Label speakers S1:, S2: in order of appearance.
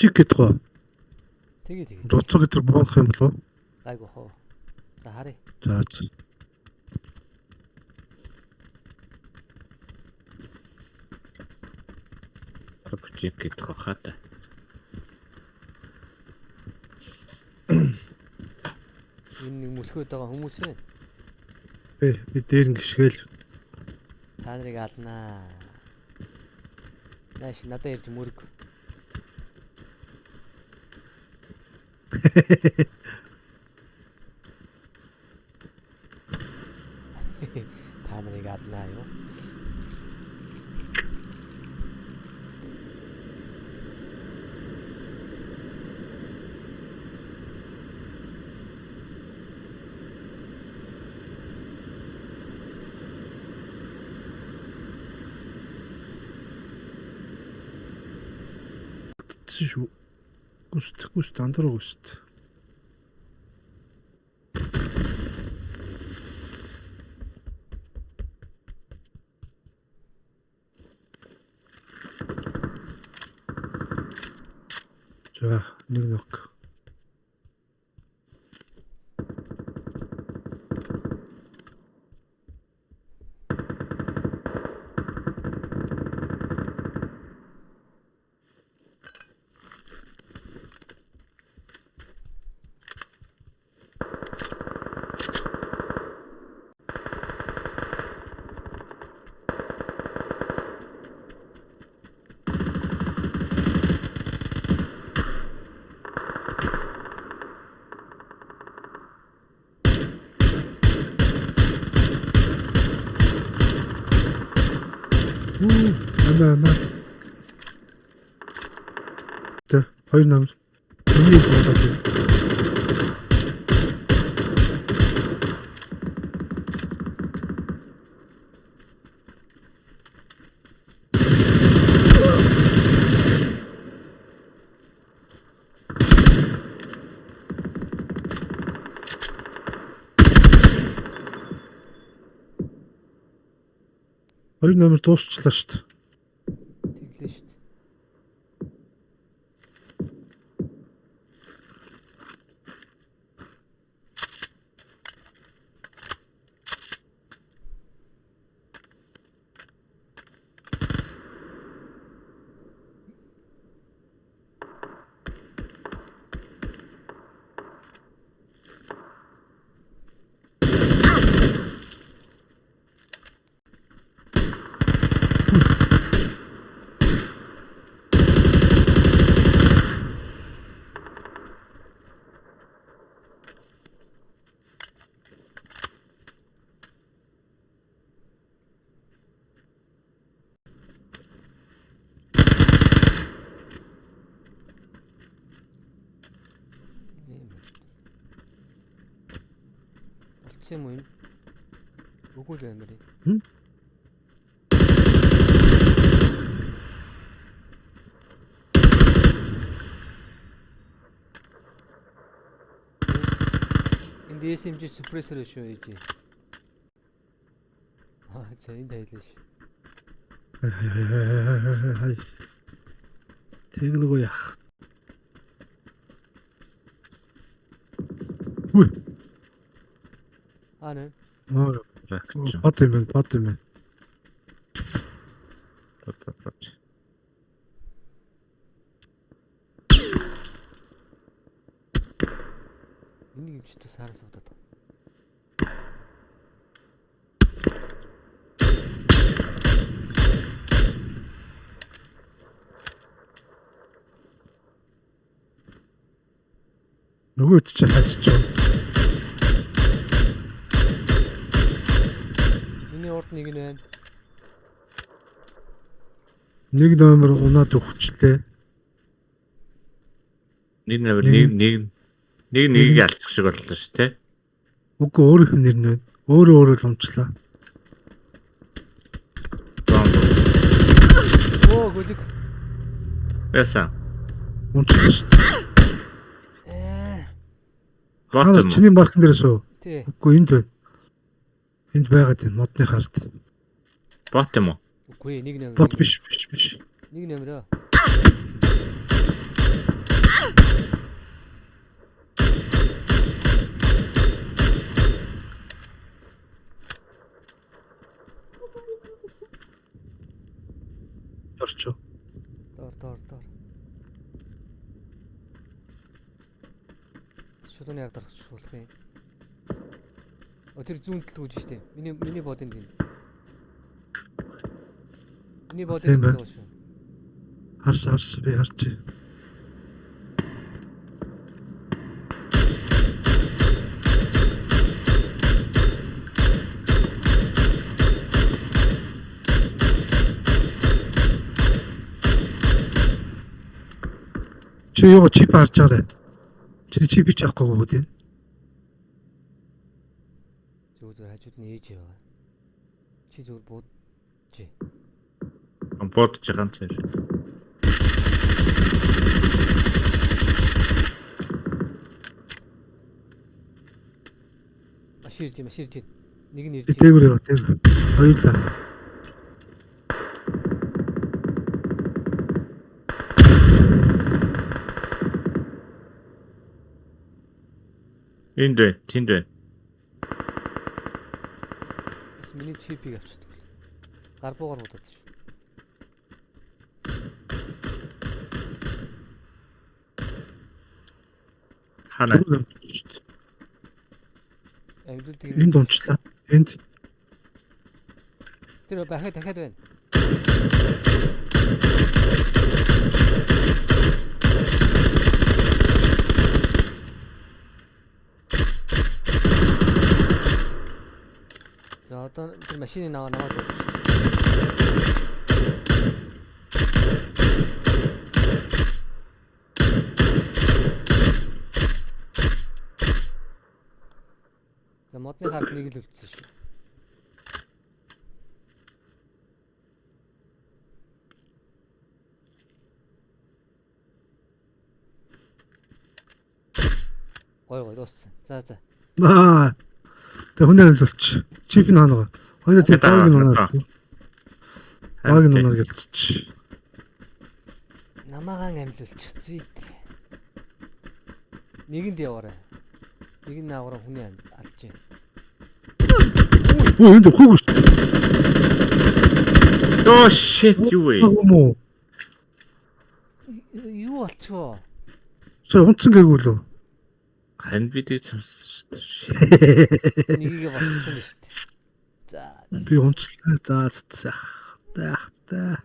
S1: Пучик гэдэг гоо.
S2: Тэгээ тэгээ.
S1: Руцуу гэдэг буулах юм болов уу?
S2: Гайгүй хоо. За харъя.
S1: За. За.
S3: Пучик гэдэг хаа та.
S2: Энэ нэг мөлхөөд байгаа хүмүүс байна.
S1: Би дээр нь гიშгээл
S2: Та нарыг алнаа. Нааш надад ирж мөрөг. Та нарыг алнаа юу?
S1: татсан шүү. Гүст гүст андруу гүст. За, нэг нок. Амаа амаа. Тэ, хоёр нам. Миний бодоод байна. Хоёр номер дуусчлаа шүү дээ.
S2: Тэглээ шүү дээ. Ийм. Болцсон юм уу энэ? Үгүй л баймаар юм.
S1: Хм?
S2: Энд SMG suppressor шүү ээж. Аа за энд хайлаа шүү.
S1: Хай хай хай хай хай хай. Тэг нөгөө яах. Үгүй.
S2: Аа нэ.
S1: Аа,
S3: Ракч.
S1: бод юм байна, бод юм байна.
S3: Бот бот бот.
S2: Энийг юм чи тус хараас удаад.
S1: Нөгөө хэд чи хажиж байгаа.
S2: Миний урд нэг нь байна.
S1: Нэг номер унаад өгчлээ.
S3: Нэг номер нэг нэг нэг нэгийг алдчих шиг боллоо шүү те.
S1: Үгүй өөрийнх нь нэр нь байна. Өөрөө өөрөө л унчлаа.
S2: Оо гөлөг.
S3: Яасан.
S1: Унчлаа шүү дээ.
S2: Ээ.
S3: Бот
S1: Та нар
S3: юм уу?
S1: чиний маркн дээрээс үү?
S2: Тий.
S1: Үгүй энд байна. Энд байгаад байна. Модны хард.
S3: Бот юм уу?
S2: Үгүй нэг номер.
S1: Бот биш биш биш.
S2: Нэг номер.
S1: Орчоо.
S2: Доор доор доор. Шулууны яг дарах болох юм. О, тэр зүүн талд гүйж штэ. Миний бодын тийм. Миний бодын
S1: Тийм байна.
S2: талд шүү.
S1: Харс харс би харч. Чи юу чип харж байгаарэ. Чи чипийг ч авахгүй бүгд энэ.
S2: Зүг зүг хажууд нь ээж яваа. Чи зүгээр бууд.
S3: Бодож байгаа юм чи.
S2: Машин ирж, машин ирж. Нэг нь ирж.
S1: Би дээгүүр яа, дээгүүр. Хоёулаа.
S3: Энд вэ, тэнд вэ.
S2: Бас миний чипийг авчдаг. Гар буугаар будаад шүү.
S3: Хана.
S2: Амьлуулдаг
S1: Энд унчлаа. Энд
S2: Тэр дахиад дахиад байна. За, одоо тэр машины наваа наваад байна. За, модны хард нэг л өвдсөн шүү. Гой гой дууссан. За за.
S1: Аа. Тэг хүн амьлуулч. Чип нь хаана байгаа? Хоёул тэр баг нь унаа. Баг нь унаа гэлцчих.
S2: Намаагаан амьлуулчих зүйт. Нэгэнд яваарай. Нэг нь аваараа хүний алжээ.
S1: Өө, энд үхээгүй шүү дээ.
S3: Oh shit, юу вэ?
S1: Юм уу?
S2: Юу болчихоо?
S1: Сая унтсан гээгүй лөө.
S3: Харин би тэг сонссон.
S2: Нэгийг болчихсон юм шүү дээ. За.
S1: Би унтслаа. За за. Таах та.